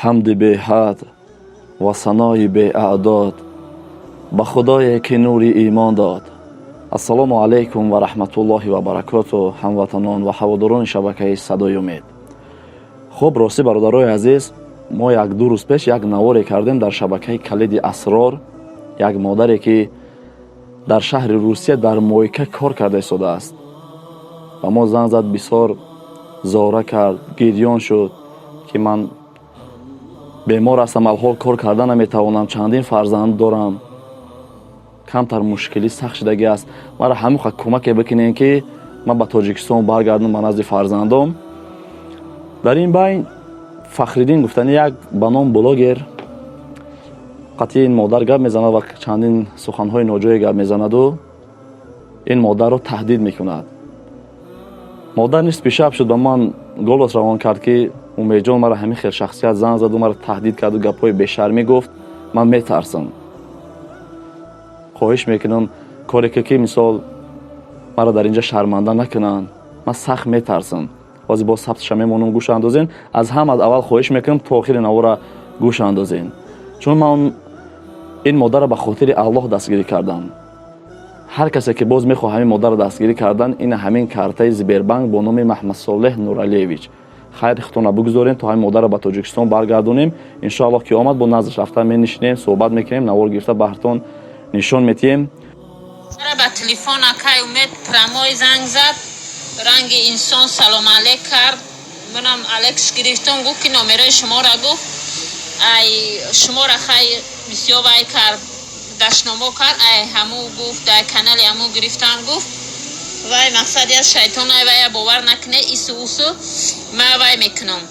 Ҳамди беҳад ва санои беаъдод ба Худое, ки нури имон дод. Ассалому алайкум ва раҳматуллоҳи ва баракоту, ҳамватанон ва ҳаводорони шабакаи «Садои умед». Хуб, ростӣ, бародарои азиз, мо як-ду рӯз пеш як наворе кардем дар шабакаи «Калиди асрор». Як модаре, ки дар шаҳри Русия дар мойка кор карда истодааст, ба мо занг зад, бисёр зора кард, гирён шуд, ки ман бемор ҳастам, алҳол кор карда наметавонам, чандин фарзанд дорам, камтар мушкилӣ сахт шудагӣ аст, мара ҳамин ха кӯмаке бикунем, ки ман ба Тоҷикистон баргардам, ба назди фарзандом. Дар ин байн Фахриддин гуфтани як ба ном блогер қатъи ин модар гап мезанад ва чандин суханҳои ноҷое гап мезанаду ин модарро таҳдид мекунад. Модар нисфи шаб шуд, ба ман голос равон кард, ки Умедҷон, мара ҳамин хел шахсият занг заду мара таҳдид карду гапҳои бешармӣ гуфт, ман метарсам, хоҳиш мекунам, коре ки мисол мара дар инҷа шарманда накунанд, ман сахт метарсам. Ҳозир боз сабтша мемонам, гӯш андозен. Аз ҳама аз аввал хоҳиш мекунам, то охири навора гӯш андозен, чун ман ин модарро ба хотири Аллоҳ дастгирӣ кардам. Ҳар касе, ки боз мехоҳ ҳамин модарро дастгирӣ кардан, ин ҳамин картаи Сбербанк бо номи Маҳмадсолеҳ Нуралиевич. Хайри худтона бигузорем, то ҳамин модарро ба Тоҷикистон баргардонем. Иншоаллоҳ, ки омад, бо наздаш рафта менишинем, суҳбат мекунем, навор гирифта баҳртон нишон метиҳем. Ба телефон акай Умед прямой занг зад, ранги инсон салом алек кард, манам алекш гирифтам. Гуфт, ки номерои шуморо гуфт, ай шуморо хай бисёр вай кард, дашномо кард, ай ҳаму гуфт, ай канали ҳаму гирифтам гуфт. Вай мақсад я шайтон, ай вая бовар накуне, ису усу ма вай мекунам,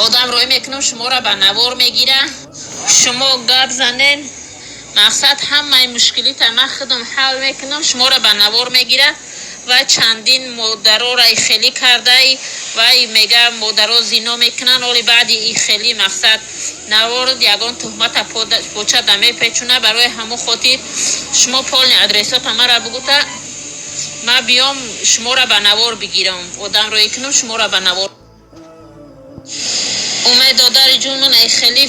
одам рӯй мекунам, шуморо ба навор мегира, шумо гап занен. Мақсад, ҳамаи мушкилита ман худам ҳал мекунам, шуморо ба навор мегира ва чандин модароро ихелӣ кардай. Вай мега, модаро зино мекунанд. Оли баъди ихелӣ, мақсад, навор ягон туҳмата поча да мепечуна. Барои ҳамун хотир шумо полный адресота мара бугута, ма биём, шуморо ба навор бигирам, одам рӯй кунам, шуморо ба навор. Умед, додари ҷун, ман хеле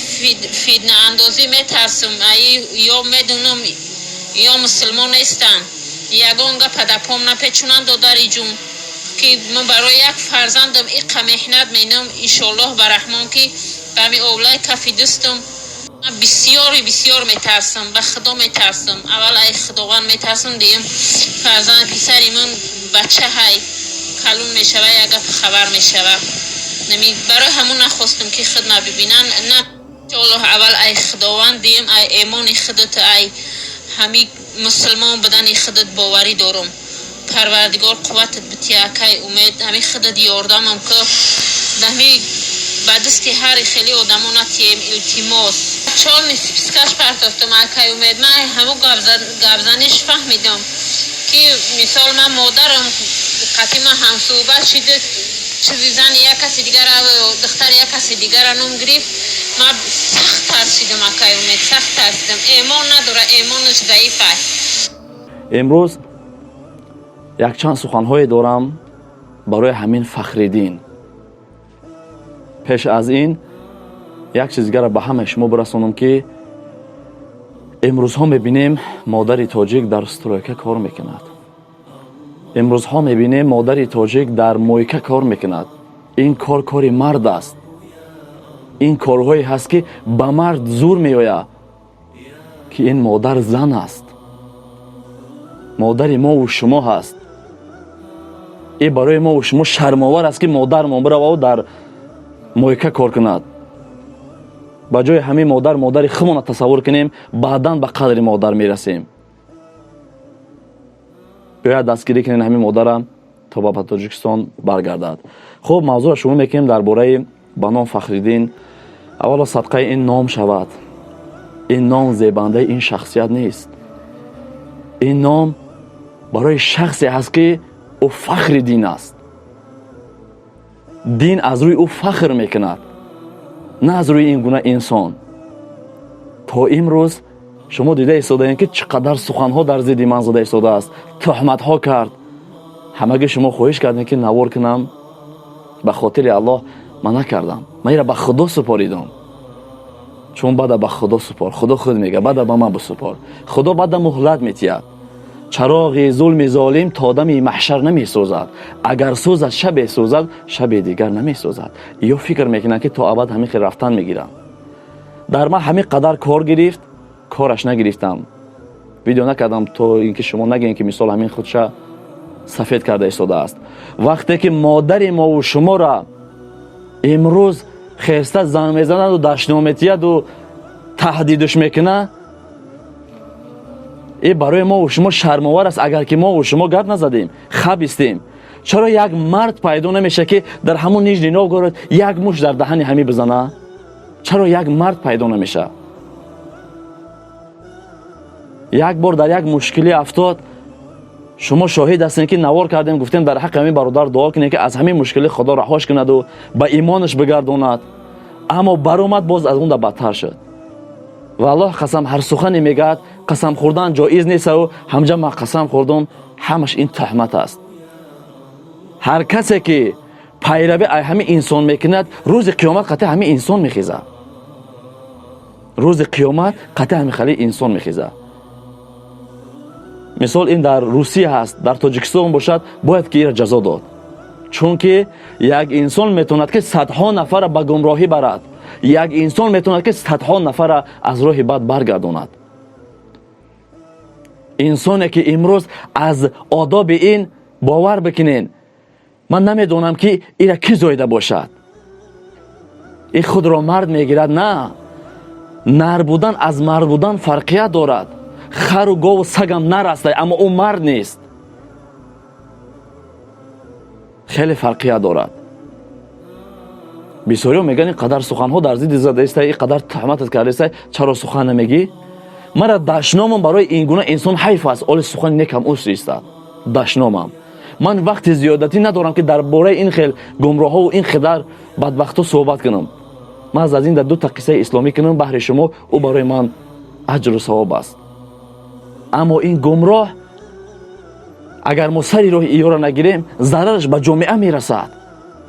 фитнаандозӣ метарсам. Ай ё медунам, ё мусулмон нестам, ягон гапа да пом напечунам. Додари ҷун, ки ман барои як фарзандам иқа меҳнат менам. Иншоллоҳ ба Раҳмон, ки ба ми овлаи кафи дӯстам. Ман бисёри бисёр метарсам, ба Худо метарсам, аввал ай Худованд метарсам, диюм фарзанд, писари ман бача ҳай, калун мешава, як гап хабар мешава. Нами барои ҳамун нахостам, ки худ набибинан на. Иншоллоҳ, аввал ай Худованд, диюм ай эмони худат, ай ҳами мусулмон будани худат боварӣ дорам. Парвардигор қувватат бития, акай Умед, ҳами худат ёрдамам ки ҳами ба дасти ҳари хеле одамо натием, илтимос. Чёрный спискаш партофтам, акай Умед. Ман ҳамун гапзаниш фаҳмидам, ки мисол ман модарам қатъи ман ҳамсӯҳбат шида, чизи зани як каси дигара, духтари як каси дигара ном гирифт. Ман сахт тарсидам, акай Умед, сахт тарсидам. Эмон надора, эмонаш заиф аст. Имрӯз якчанд суханҳое дорам барои ҳамин Фахриддин. Пеш аз ин як чиз дигарро ба ҳамаи шумо бирасонам, ки имрӯзҳо мебинем, модари тоҷик дар стройка кор мекунад, имрӯзҳо мебинем, модари тоҷик дар мойка кор мекунад. Ин кор кори мард аст, ин корҳое ҳаст, ки ба мард зур меояд, ки ин модар зан аст, модари мову шумо ҳаст. И барои мову шумо шармовар аст, ки модармон бираваду дар мойка кор кунад. Ба ҷои ҳамин модар модари худмона тасаввур кунем, баъдан ба қадри модар мерасем. Биёяд, дастгирӣ кунем ҳамин модара, то ба Тоҷикистон баргардад. Хуб, мавзӯъро шурӯъ мекунем дар бораи ба ном Фахриддин. Аввало, садқаи ин ном шавад, ин ном зебандаи ин шахсият нест. Ин ном барои шахсе ҳаст, ки ӯ фахри дин аст. Дин аз рӯи ӯ фахр мекунад, на аз рӯи ин гуна инсон. То имрӯз шумо дида истодаем, ки чӣ қадар суханҳо дар зидди ман зада истодааст, тӯҳматҳо кард. Ҳамагӣ шумо хоҳиш кардем, ки навор кунам. Ба хотири Аллоҳ. Ман накардам, ман ира ба Худо супоридам, чун бада ба Худо супор, Худо худ мега: «Бада ба ман бисупор». Худо бада муҳлат метиҳад. Чароғи зулми золим то дами маҳшар намесӯзад, агар сӯзад, шабе сӯзад, шаби дигар намесӯзад. Ё фикр мекунанд, ки то абад ҳамин хел рафтан мегиранд. Дар ман ҳамин қадар кор гирифт, кораш нагирифтам, видео накардам, то ин ки шумо нагӯем, ки мисол ҳамин худша сафед карда истодааст. Вақте ки модари мову шуморо имрӯз хеста занг мезанаду дашном метиҳаду таҳдидуш мекунад, э, барои мову шумо шармовар аст. Агар ки мову шумо гап назадем, хабистем. Чаро як мард пайдо намешавад, ки дар ҳамон Нижний Новгород як муш дар даҳани ҳамӣ бизана? Чаро як мард пайдо намешавад? Як бор дар як мушкилӣ афтод, шумо шоҳид ҳастем, ки навор кардем, гуфтем: дар ҳаққи ҳамин бародар дуо кунем, ки аз ҳамин мушкилӣ Худо раҳош кунаду ба имонаш бигардонад. Аммо баромад, боз аз он да бадтар шуд. Ва Аллоҳ қасам, ҳар сухане мегӯяд, қасам хӯрдан ҷоиз нестау ҳамҷа ман қасам хӯрдум, ҳамаш ин туҳмат аст. Ҳар касе ки пайравӣ ай ҳамин инсон мекунад, рӯзи қиёмат қатъи ҳамин инсон мехезад, рӯзи қиёмат қатъи ҳамин хали инсон мехезад. Мисол, ин дар Русия ҳаст, дар Тоҷикистон бошад, бояд ки ира ҷазо дод, чунки як инсон метавонад, ки садҳо нафарра ба гумроҳӣ барад, як инсон метавонад, ки садҳо нафарра аз роҳи бад баргардонад. Инсоне ки имрӯз аз одоби ин, бовар бикунен, ман намедонам, ки ира кӣ зоида бошад. Ин худро мард мегирад. На, нар будан аз мард будан фарқият дорад. Хару гову сагам нар аст, аммо ӯ мард нест. Хеле фарқият дорад. Бисёриҳо мегӯянд: ин қадар суханҳо дар зидди задаистай, ин қадар туҳматат кардаистай, чаро сухан намегӣ? Мара дашномам барои ин гуна инсон ҳайф аст. Оли сухани некам ус истад дашномам. Ман вақти зиёдатӣ надорам, ки дар бораи ин хел гумроҳову ин қадар бадбахтҳо суҳбат кунам. Ман аз ин дар дута қиссаи исломӣ кунам баҳри шумо, ӯ барои ман аҷру савоб аст. Аммо ин гумроҳ, агар мо сари роҳи иёра нагирем, зарараш ба ҷомеа мерасад,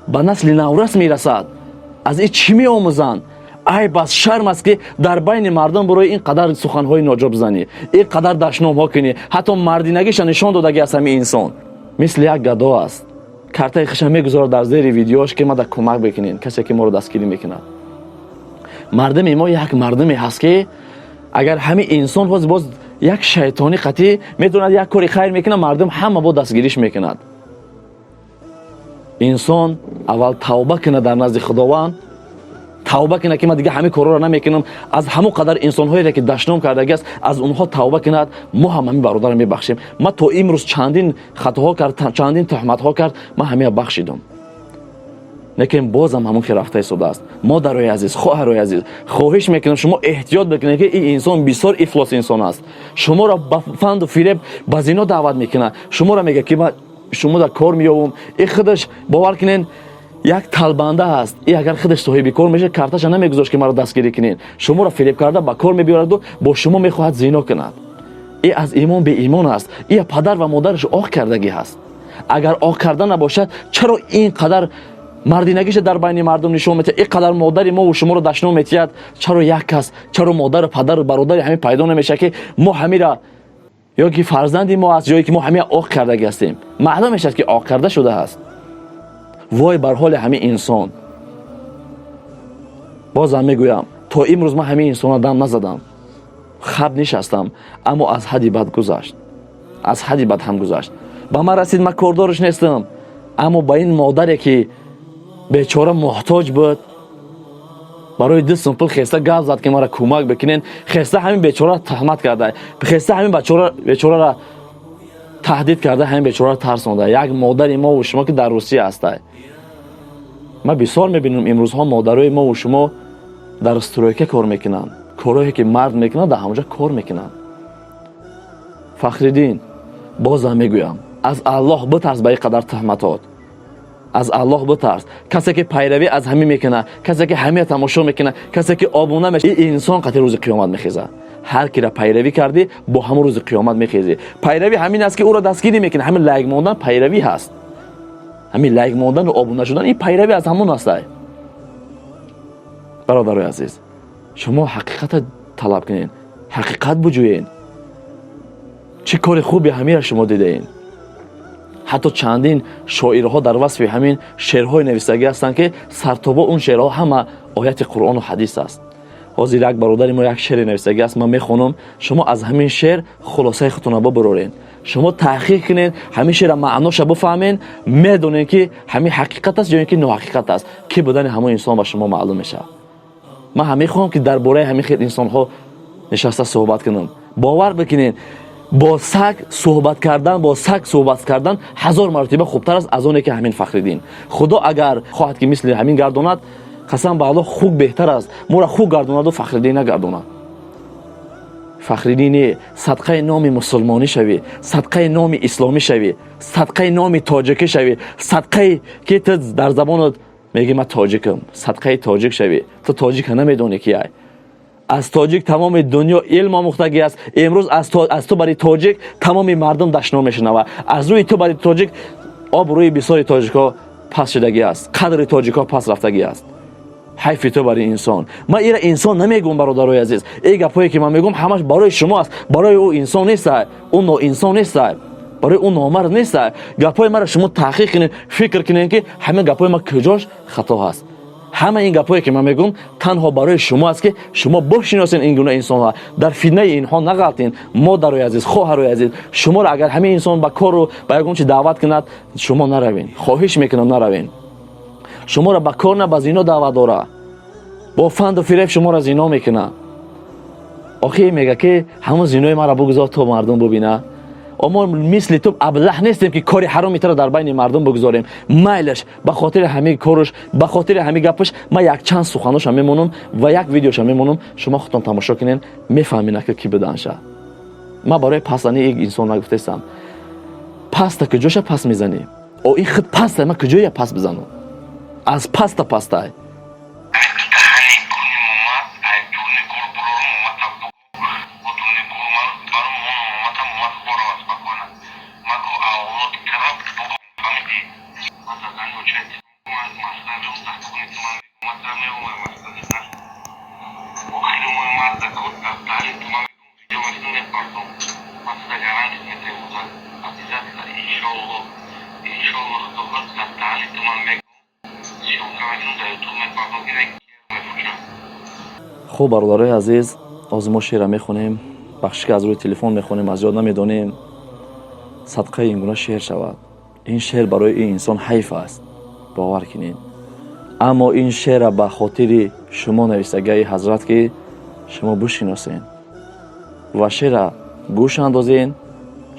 ба насли наврас мерасад. Аз ин чӣ меомӯзанд? Айб аст, шарм аст, ки дар байни мардум барои ин қадар суханҳои ноҷо бизанӣ, ин қадар дашномҳо кунӣ. Ҳатто мардинагиша нишон додагӣ аст. Ҳамин инсон мисли як гадо аст, картаи хиша мегузорад дар зери видеош, ки мада кӯмак бикунед, касе ки моро дастгирӣ мекунад. Мардуми мо як мардуме ҳаст, ки агар ҳамин инсон ҳоз боз як шайтонӣ қатӣ метавонад, як кори хайр мекунад, мардум ҳама бо дастгириш мекунад. Инсон аввал тавба кунад, дар назди Худованд тавба кунад, ки ман дигар ҳамин корҳоро намекунам. Аз ҳамон қадар инсонҳоере, ки дашном кардагиаст, аз онҳо тавба кунад. Мо ҳам ҳамин бародарро мебахшем. Ман то имрӯз чандин хатоҳо кард, чандин туҳматҳо кард, ман ҳамия бахшидам, лекин бозам ҳамон ки рафта истодааст. Модарои азиз, хоҳарои азиз, хоҳиш мекунам, шумо эҳтиёт бикунед, ки ин инсон бисёр ифлос инсон аст. Шуморо ба фанду фиреб, ба зино даъват мекунад. Шуморо мегӯяд, ки ман шумо дар кор меёбам. И худаш, бовар кунед, як талбанда аст. И агар худаш соҳиби кор мешад, карташа намегузошт, ки маро дастгирӣ кунед. Шуморо фиреб карда, ба кор мебиёраду бо шумо мехоҳад зино кунад. И аз имон беимон аст. И падар ва модараш оқ кардагӣ ҳаст. Агар оқ карда набошад, чаро ин қадар мардинагиша дар байни мардум нишон метиҳад, ин қадар модари мову шуморо дашном метиҳад? Чаро як кас, чаро модару падару бародари ҳамин пайдо намешавад, ки мо ҳамира ё ки фарзанди мо аст, ҷое ки мо ҳамия оқ кардагӣ ҳастем? Маълум мешавад, ки оқ карда шудааст. Вой бар ҳоли ҳамин инсон. Бозам мегӯям, то имрӯз ман ҳамин инсонро дам назадам, хаб нишастам, аммо аз ҳадди бад гузашт, аз ҳадди бад ҳам гузашт. Ба ман расид, ман кордораш нестам, аммо ба ин модаре, ки бечора муҳтоҷ буд, барои 2 сум пул хеста гап зад, ки маро кӯмак бикунен. Хеста ҳамин бечора туҳмат карда, хеста ҳамин бечораро таҳдид карда, ҳамин бечораро тарсонда. Як модари мову шумо, ки дар Русия ҳастай. Ман бисёр мебинам, имрӯзҳо модарои мову шумо дар стройка кор мекунанд, корҳое ки мард мекунад, дар ҳамонҷа кор мекунанд. Фахриддин, бозам мегӯям, аз Аллоҳ битарс. Ба ин қадар туҳматот, аз Аллоҳ битарс. Касе ки пайравӣ аз ҳамин мекунад, касе ки ҳамия тамошо мекунад, касе ки обуна меша, ин инсон қатъи рӯзи қиёмат мехезад. Ҳар кира пайравӣ кардӣ, бо ҳамон рӯзи қиёмат мехезӣ. Пайравӣ ҳамин аст, ки ӯро дастгирӣ мекунад. Ҳамин лайк мондан пайравӣ ҳаст, ҳамин лайк мондану обуна шудан, ин пайравӣ аз ҳамон астай. Бародарои азиз, шумо ҳақиқата талаб кунед, ҳақиқат буҷӯед. Чӣ кори хуби ҳамира шумо дидаен? Ҳатто чандин шоирҳо дар васфи ҳамин шеърҳои нависагӣ ҳастанд, ки сартобо он шеърҳо ҳама ояти Қуръону ҳадис аст. Ҳозир як бародари мо як шеъре нависагӣ аст, ман мехонам, шумо аз ҳамин шеър хулосаи худтонро бибароред. Шумо таҳқиқ кунед, ҳамин шеъра маъноша бифаҳмед, медонед, ки ҳамин ҳақиқат аст ё ин ки ноҳақиқат аст. Кӣ будани ҳамон инсон ба шумо маълум мешавад. Ман ҳам мехоҳам, ки дар бораи ҳамин хел инсонҳо нишаста суҳбат кунам. Бовар бикунед, бо саг суҳбат кардан, бо саг суҳбат кардан ҳазор маротиба хубтар аст аз оне ки ҳамин Фахриддин. Худо агар хоҳад, ки мисли ҳамин гардонад, қасам ба Аллоҳ, хук беҳтар аст моро хук гардонаду Фахриддин нагардонад. Фахриддини, садқаи номи мусулмонӣ шавӣ, садқаи номи исломӣ шавӣ, садқаи номи тоҷикӣ шавӣ, садқаи ки ту дар забонат мегӣ «ман тоҷикам», садқаи тоҷик шавӣ. Ту тоҷика намедонӣ ки ай. Аз тоҷик тамоми дунё илм омӯхтагӣ аст. Имрӯз аз ту бари тоҷик тамоми мардум дашном мешунавад. Аз рӯи ту бари тоҷик обрӯи бисёри тоҷикҳо паст шудагӣ аст, қадри тоҷикҳо паст рафтагӣ аст. Ҳайфи ту бари инсон. Ман ира инсон намегӯм, бародарои азиз. Эй, гапҳое ки ман мегӯм, ҳамаш барои шумо аст, барои ӯ инсон неста, ӯ ноинсон неста, барои ӯ номард неста. Гапҳои маро шумо таҳқиқ кунед, фикр кунед, ки ҳамин гапҳои ман куҷош хато ҳаст. Ҳама ин гапҳое ки ман мегӯм, танҳо барои шумо аст, ки шумо бошиносед ин гуна инсонҳо, дар фитнаи инҳо нағалтед. Модарои азиз, хоҳарои азиз, шуморо агар ҳамин инсон ба кору ба ягон чи даъват кунад, шумо наравен. Хоҳиш мекунам, наравен. Шуморо ба кор на, ба зино даъват дора, бо фанду фиреб шуморо зино мекунад. Охир мега, ки ҳамон зинои маро бугузор, то мардум бубина. Мо мисли ту аблаҳ нестем, ки кори ҳароми туро дар байни мардум бигузорем. Майлаш, ба хотири ҳамин корш, ба хотири ҳамин гапаш ман якчанд суханоша мемонам ва як видеоша мемонам. Шумо худтон тамошо кунед, мефаҳмед, ки кӣ буданша. Ман барои пасани ик инсон нагуфтестам. Паста куҷоша пас мезанӣ? О, ин худ паста, ман куҷоя пас бизанам? Аз паста пастай. Даҳани гурни момад, ай дуни гур бурору момата бу дуни гур баро мону момата момат хорава спокойно. Маку авлод тара бугом, фаҳмидӣ? Ман задани очередь ман масъалам закони ту ман мегум, ман тара меомам масъали охири моҳи март закот даҳани ту ман мегум, видео мекунам, мепартом. Ман туда гарантия метаҳем, обязательно, иншоллоҳ, иншоллоҳ, худо хоҳад, дар даҳани ту ман мегум, съёмка мекунам, дар ютуб мепартом, ки мефурӯшам. Хуб, бародарои азиз, ҳозир мо шеъра мехонем. Бахшиш, ки аз рӯи телефон мехонем, аз ёд намедонем. Садқаи ин гуна шеър шавад. Ин шеър барои ин инсон ҳайф аст, бовар кунед. Аммо ин шеъра ба хотири шумо нависагаи ҳазрат, ки шумо бишиносед ва шеъра гӯш андозед,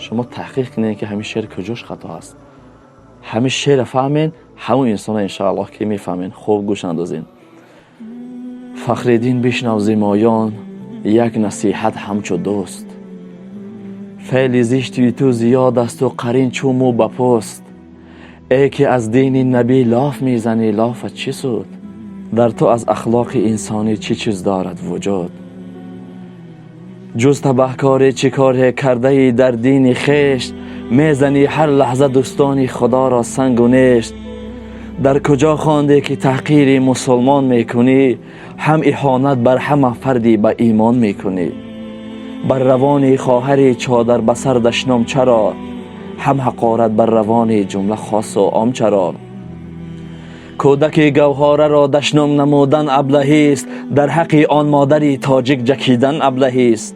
шумо таҳқиқ кунед, ки ҳамин шеър куҷош хато аст. Ҳамин шеъра фаҳмед, ҳамон инсона иншоаллоҳ ки мефаҳмед. Хуб гӯш андозед. Фахриддин, бишнав зимоён як насиҳат ҳамчу дӯст. Феъли зишти ту зиёд асту қарин чу мӯ ба пӯст. Э, ки аз дини набӣ лоф мезанӣ, лофат чӣ суд? Дар ту аз ахлоқи инсонӣ чӣ чиз дорад вуҷуд? Ҷуз табаҳкорӣ чӣ коре кардаӣ дар дини хеш? Мезанӣ ҳар лаҳза дӯстони Худоро сангу нешт. Дар куҷо хондӣ, ки таҳқири мусулмон мекунӣ, ҳам иҳонат бар ҳама фарди ба имон мекунӣ? Бар равони хоҳари чодар ба сар дашном чаро, ҳам ҳақорат бар равони ҷумла хосу ом чаро? Кӯдаки гавҳораро дашном намудан аблаҳист, дар ҳаққи он модари тоҷик ҷакидан аблаҳист.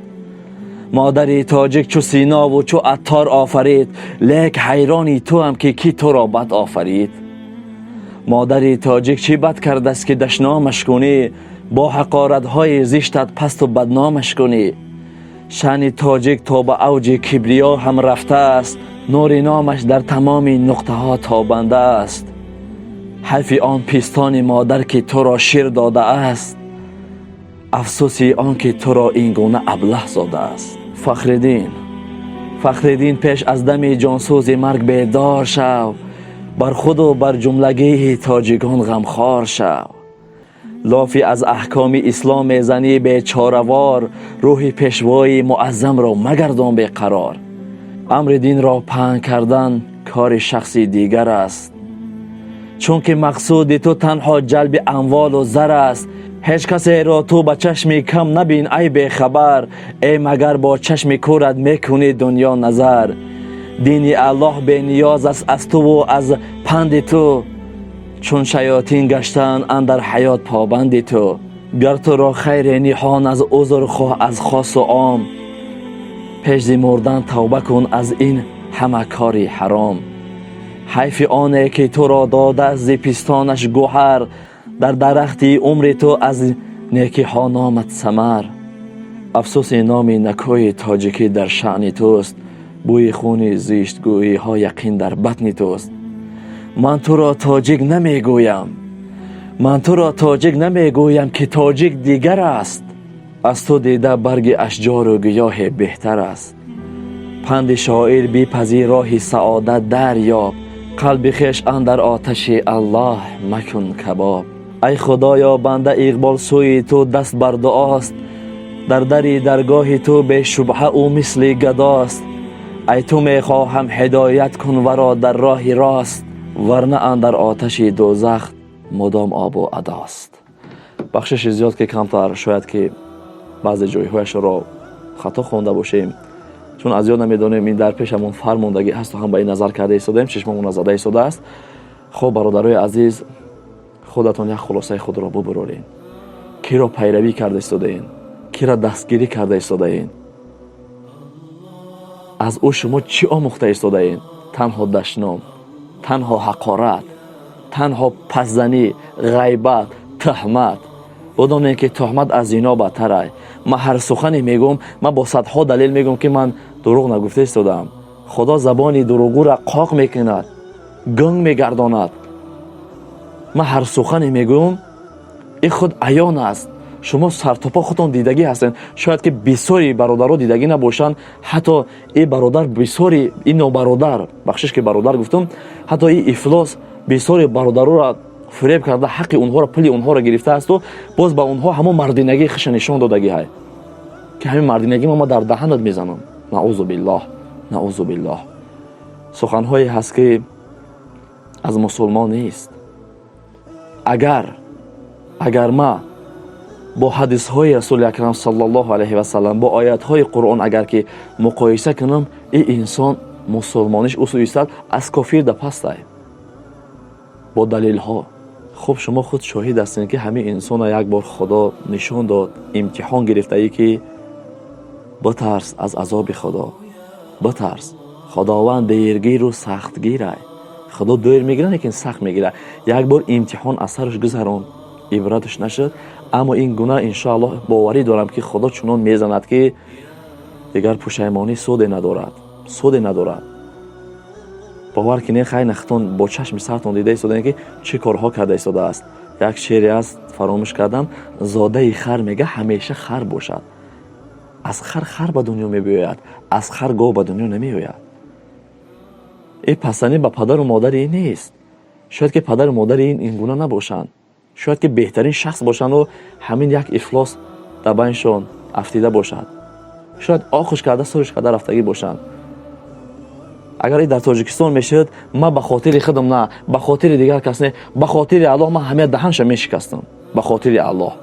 Модари тоҷик чу Синову чу Аттор офарид, лек ҳайрони туам, ки кӣ туро бад офарид. Модари тоҷик чӣ бад кардааст, ки дашномаш кунӣ, бо ҳақоратҳои зиштат пасту бадномаш кунӣ? Шаъни тоҷик то ба авҷи кибриё ҳам рафтааст, нури номаш дар тамоми нуқтаҳо тобанда аст. Ҳайфи он пистони модар, ки туро шир додааст, афсӯси он ки туро ин гуна аблаҳ зодааст. Фахриддин, Фахриддин, пеш аз дами ҷонсӯзи марг бедор шав, бар худу бар ҷумлагии тоҷикон ғамхор шав. Лофи аз аҳкоми ислом мезанӣ бечоравор, рӯҳи пешвои муаззамро магардон беқарор. Амри динро паҳн кардан кори шахси дигар аст, чунки мақсуди ту танҳо ҷалби амволу зар аст. Ҳеҷ касеро ту ба чашми кам набин, ай бехабар, э магар бо чашми кӯрат мекунӣ дунё назар. Дини Аллоҳ бениёз аст аз туву аз панди ту, чун шаётин гаштанд андар ҳаёт побанди ту. Гар туро хайре ниҳон аз узр хоҳ аз хосу ом, пеш зи мурдан тавба кун аз ин ҳама кори ҳаром. Ҳайфи оне ки туро додааст зи пистонаш гӯҳар, дар дарахти умри ту аз некиҳо номад самар. Афсӯси номи накӯи тоҷикӣ дар шаъни туст, бӯи хуни зиштгӯиҳо яқин дар батни туст. Ман туро тоҷик намегӯям, ман туро тоҷик намегӯям, ки тоҷик дигар аст. Аз ту дида барги ашҷору гиёҳе беҳтар аст. Панди шоир бипазир, роҳи саодат дарёб, қалби хеш андар оташи Аллоҳ макун кабоб. Ай Худоё, банда Иқбол сӯи ту даст бар дуост, дар дари даргоҳи ту бешубҳа ӯ мисли гадост. Ай ту мехоҳам, ҳидоят кун варо дар роҳи рост, варна андар оташи дӯзах мудом обу адост. Бахшиши зиёд, ки камтар шояд ки баъзе ҷойҳояшро хато хонда бошем, чун аз ёд намедонем. Ин дар пешамон фармондагӣ ҳасту ҳам ба ин назар карда истодаем, чишмамон зада истодааст. Хуб, бародарои азиз, худатон як хулосаи худро бубуроред. Киро пайравӣ карда истодаен, киро дастгирӣ карда истодаен, аз ӯ шумо чӣ омӯхта истодаен? Танҳо дашном, танҳо ҳақорат, танҳо пасзанӣ, ғайбат, туҳмат. Бидонед, ки туҳмат аз зино бадтарай. Ман ҳар сухане мегӯм, ман бо садҳо далел мегӯм, ки ман дурӯғ нагуфта истодаам. Худо забони дурӯғгӯра қоқ мекунад, гунг мегардонад. Ман ҳар сухане мегӯм, ин худ аён аст. Шумо сартопо худтон дидагӣ ҳастед. Шояд ки бисёри бародаро дидагӣ набошанд. Ҳатто и бародар бисёри, ин нобародар, бахшиш ки бародар гуфтум, ҳатто и ифлос бисёри бародароро фиреб карда, ҳаққи онҳоро, пули онҳоро гирифтаасту боз ба онҳо ҳамон мардинагии хиша нишон додагӣ ҳай, ки ҳамин мардинагӣ ма дар даҳанат мезанам. Наузу биллоҳ, наузу биллоҳ. Суханҳое ҳаст, ки аз мусулмон нест. Агар ма бо ҳадисҳои Расули Акрам саллаллоҳу алайҳи васалам, бо оятҳои Қуръон агар ки муқоиса кунам, ин инсон мусулмониш усуистад аз кофир да пастай бо далелҳо. Хуб, шумо худ шоҳид ҳастед, ки ҳамин инсона як бор Худо нишон дод, имтиҳон гирифтаӣ, ки битарс аз азоби Худо, битарс, Худованд дергиру сахтгирай. Худо дер мегирад, лекин сахт мегирад. Як бор имтиҳон аз сараш гузарон, ибраташ нашуд. Аммо ин гуна, иншоаллоҳ, боварӣ дорам, ки Худо чунон мезанад, ки дигар пушаймонӣ суде надорад, суде надорад. Бовар кинед, хай нахтон бо чашми сартон дида истодаем, ки чӣ корҳо карда истодааст. Як шеъре аст, фаромӯш кардам: «Зодаи хар, мега, ҳамеша хар бошад». Аз хар хар ба дунё мебиёяд, аз хар гов ба дунё намеояд. Ин пасанӣ ба падару модари ин нест. Шояд ки падару модари ин ин гуна набошанд, шояд ки беҳтарин шахс бошанду ҳамин як ифлос дар байншон афтида бошад, шояд оқуш карда, сурш карда рафтагӣ бошанд. Агар ин дар Тоҷикистон мешуд, ман ба хотири худам на, ба хотири дигар кас не, ба хотири Аллоҳ ман ҳамия даҳанша мешикастам, ба хотири Аллоҳ,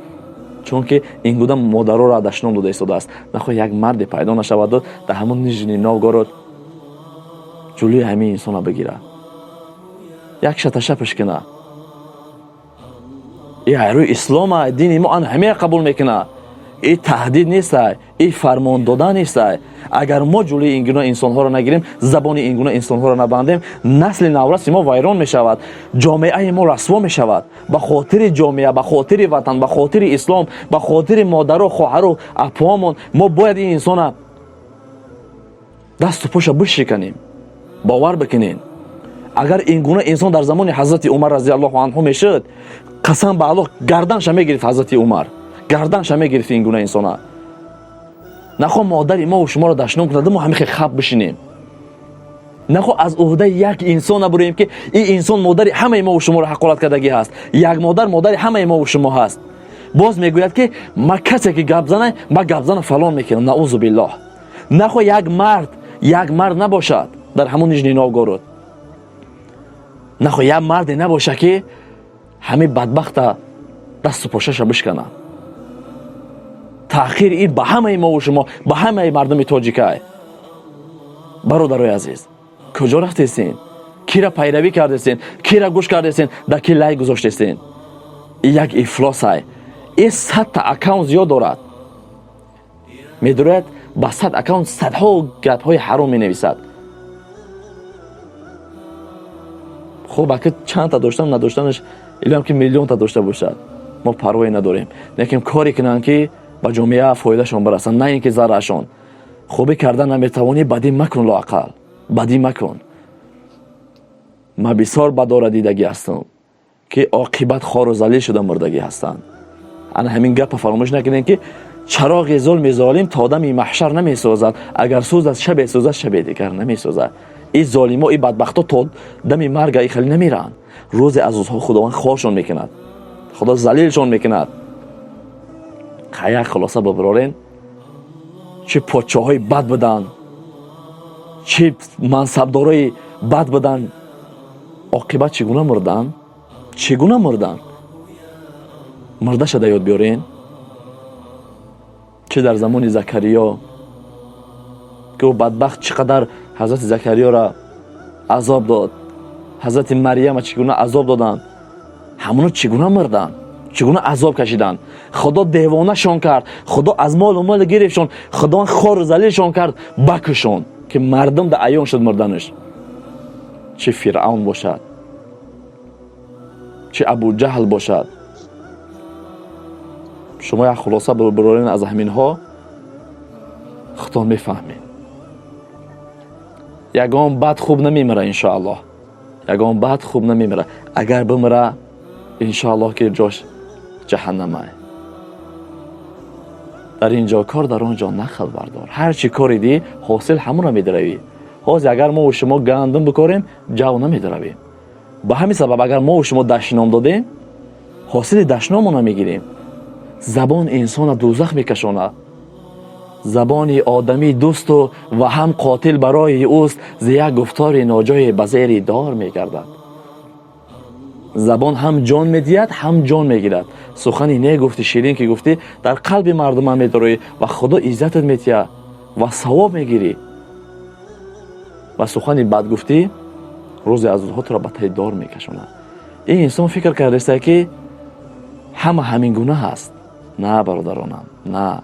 чунки ин гуна модароро дашном дода истодааст. Нахоҳ як марде пайдо нашаваду дар ҳамон Нижний Новгород ҷулӯи ҳамин инсона бигирад, як шаташапаш кунад. И рӯи ислома, дини мо ан ҳамея қабул мекунад. И таҳдид нестай, и фармон додан нестай. Агар мо ҷулӯи ин гуна инсонҳоро нагирем, забони ин гуна инсонҳоро набандем, насли навраси мо вайрон мешавад, ҷомеаи мо расво мешавад. Ба хотири ҷомеа, ба хотири ватан, ба хотири ислом, ба хотири модару хоҳару апоамон мо бояд ин инсона дасту поша бишиканем. Бовар бикунед, агар ин гуна инсон дар замони Ҳазрати Умар разиаллоҳу анҳу мешуд, қасам ба Аллоҳ, гарданша мегирифт. Ҳазрати Умар гарданша мегирифт ин гуна инсона. Нахоҳ модари мову шуморо дашном кунад, мо ҳамихе хаб бишинем. Нахоҳ аз уҳдаи як инсон набуроем, ки ин инсон модари ҳамаи мову шуморо ҳақорат кардагӣ ҳаст. Як модар модари ҳамаи мову шумо ҳаст. Боз мегӯяд, ки ма касе ки гап зана, ма гапзана фалон мекунам. Наузу биллоҳ. Нахоҳ як мард, як мард набошад дар ҳамон Нижний Новгород, нахоҳ як марде набошад, ки ҳамин бадбахта Дасту пошаша бишкана. Таъхири ин ба ҳамаи мову шумо, ба ҳамаи мардуми тоҷикай. Бародарои азиз, куҷо рафтесен? Кира пайравӣ кардесен? Кира гӯш кардесен? Дар ки лайк гузоштесен? Як ифлосай. Ин 100-та аккаунт зиёд дорад, медурояд, ба 100 аккаунт садҳо гапҳои ҳаром менависад. Хуб, ака, чандта доштан надоштанаш, илам ки миллионта дошта бошад, мо парвое надорем, лекин коре кунанд, ки ба ҷомеа фоидашон барасанд, на ин ки зарарашон. Хубӣ кардан наметавонӣ, бадӣ макун, лоақал бадӣ макун. Ман бисёр бадора дидагӣ ҳастам, ки оқибат хору залил шуда мурдагӣ ҳастанд. Ана ҳамин гапа фаромӯш накунем, ки чароғи зулми золим то дами маҳшар намесозад, агар сӯзад, шабе сӯзад, шабе дигар намесозад. И золимо, и бадбахто то дами марга и хеле намеранд. Рӯзе аз рӯзҳо Худованд хоршон мекунад, Худо залилшон мекунад. Як хулоса бибарорен: чӣ подшоҳои бад буданд, чӣ мансабдорои бад буданд, оқибат чӣ гуна мурданд? Чӣ гуна мурданд? Мурдаша да ёд биёрен. Чӣ дар замони Закариё, ки ӯ бадбахт чӣ қадар ҳазрати Закариёра азоб дод, ҳазрати Марьяма чӣ гуна азоб доданд, ҳамоно чӣ гуна мурданд, чӣ гуна азоб кашиданд. Худо девонашон кард, Худо аз молу мол гирифтшон, Худованд хору залилшон кард, бакушон, ки мардум да аён шуд мурданаш. Чӣ Фиръавн бошад, чӣ Абуҷаҳл бошад, шумо як хулоса бирорен аз ҳаминҳо, худо мефаҳмед. Ягон бад хуб намемира, иншоаллоҳ, ягон бад хуб намемира. Агар бимира, иншоаллоҳ, ки ҷош ҷаҳаннамай. Дар ин ҷо кор, дар он ҷо нақл бардор. Ҳар чӣ кори дӣ, ҳосил ҳамонро медаравӣ. Ҳозир агар мову шумо гандум бикорем, ҷав намедаравем. Ба ҳамин сабаб, агар мову шумо дашном додем, ҳосили дашномона мегирем. Забон инсона дӯзах мекашонад. Забони одамӣ дӯсту ва ҳам қотил барои ӯст, зи як гуфтори ноҷое ба зери дор мегардад. Забон ҳам ҷон медиҳад, ҳам ҷон мегирад. Сухани не гуфтӣ, ширин ки гуфтӣ, дар қалби мардумам медороӣ ва Худо иззатат метиҳад ва савоб мегирӣ. Ва сухани бад гуфтӣ, рӯзе аз рӯзҳо туро ба таи дор мекашонад. Ин инсон фикр кардаста, ки ҳама ҳамин гуна ҳаст. На, бародаронам, на.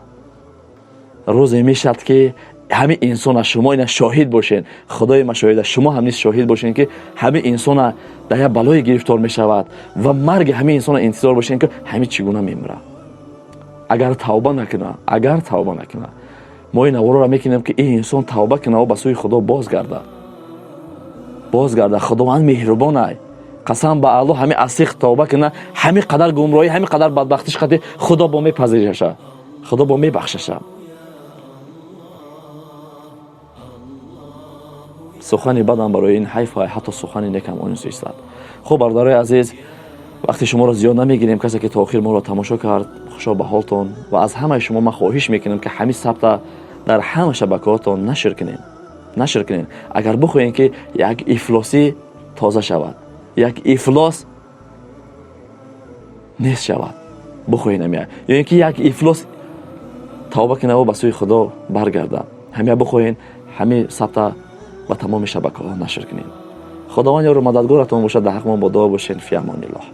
Рӯзе мешавад, ки ҳамин инсона, шумо ина шоҳид бошед, Худои ма шоҳида, шумо ҳам низ шоҳид бошед, ки ҳамин инсона дар як балое гирифтор мешавад ва марги ҳамин инсона интизор бошед, ки ҳамин чӣ гуна мемирад, агар тавба накуна. Агар тавба накуна, мо ин наворро мекунем, ки ин инсон тавба кунаву ба сӯи Худо бозгардад, бозгардад. Худованд меҳрубонай, қасам ба Аллоҳ, ҳамин асиқ тавба куна, ҳамин қадар гумроҳӣ, ҳамин қадар бадбахтиш қати Худо бо мепазираша, Худо бо мебахшаша. Сухани бадам барои ин ҳайф, ҳатто сухани некам он истад. Хуб, бародарои азиз, вақти шуморо зиёд намегирем. Касе ки то охир моро тамошо кард, хушо ба ҳолтон. Ва аз ҳамаи шумо ман хоҳиш мекунам, ки ҳамин сабта дар ҳама шабакаҳотон нашр кунем, нашр кунем, агар бихоҳем, ки як ифлосӣ тоза шавад, як ифлос нест шавад, бихоҳем ҳамия, ё ин ки як ифлос тавба кунаву ба сӯи Худо баргардад, ҳамия бихоҳем, ҳамин сабта ба тамоми шабакаҳо нашр кунем. Худованд ёру мададгоратон бошад. Дар ҳақмон бо дуо бошед. Фи амониллоҳ.